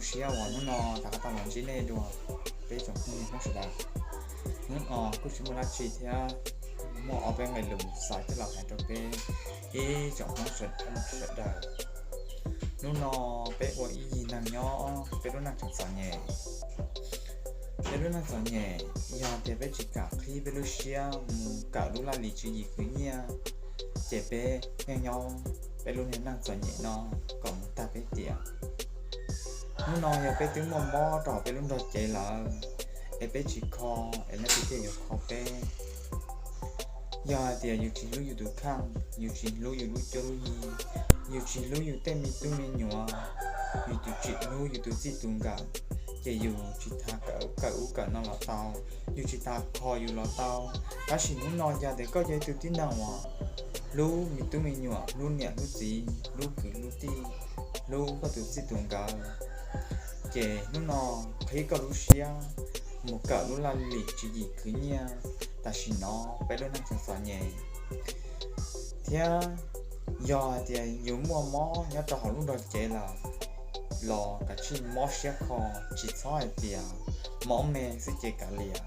Zoo siab uas hnub no rov qab tau los ntsib nej dua, peb tsoom phooj ywg Hmoob sawv daws. Hnub no kuj tsis muaj dab tsi thiab, muaj ob peb nqe lus xav coj los hais rau peb ib tsoom Hmoob sawv daws. Hnub no peb ua ib yig neeg nyob peb lub neej tseem txom nyem. Peb lub neej txom nyem, yog tias peb tsis kam qhib peb lub siab mus kawm lub laj lim tswv yim khwv nyiaj, ces peb yeej nyob peb lub niag neej txom nyem no kom mus tag peb tiam. Hnub no yog peb twb muaj mob rau hauv peb lub nrog cev lawm, es peb tsis kho, es leej twg thiaj yuav kho peb? Yog hais tias yus tsis hlub yus tus kheej, yus tsis hlub yus lub cuab lub yig, yus tsis hlub yus tej me tub me nyuam, yus tsis hlub yus tus txij tus nkawm, ces yus tsis tas kawm ub kawm no los tau, yus tsis tas kho yus los tau. Tab sis hnub no yog tias koj yog ib tug tib neeg uas hlub me tub me nyuam, hlub niam hlub txiv, hlub kwv hlub tij, hlub koj tus txij tus nkawm, ces hnub no qhib koj lub siab mus kawm lub laj lim tswv yim khwv nyiaj, tam sim no peb lub neej tseem txom nyem. Thiab yog hais tias yus muaj mob nyob rau hauv lub nrog cev lawm los kav tsij mob siab kho, tsis txhob hais tias mob me xwb ces kav liam,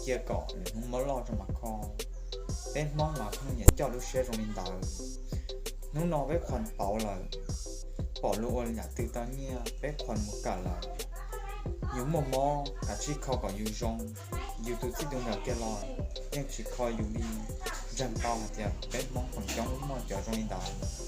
cia kom lwm hnub mob loj rau mas kho. Peb Hmoob mas pheej nyiam coj lub siab zoo li ntawd. Hnub no peb khuas pauv lawm, pom luag ua yam twg tau nyiaj peb khuas mus kawm lawm. Yus muaj mob kav tsij kho kom yus zoo, yus tus txij tus nkawm kiag los yeej tsis kho yus li. Ntseeg tau hais tias peb Hmoob feem coob muaj cov zoo li ntawd.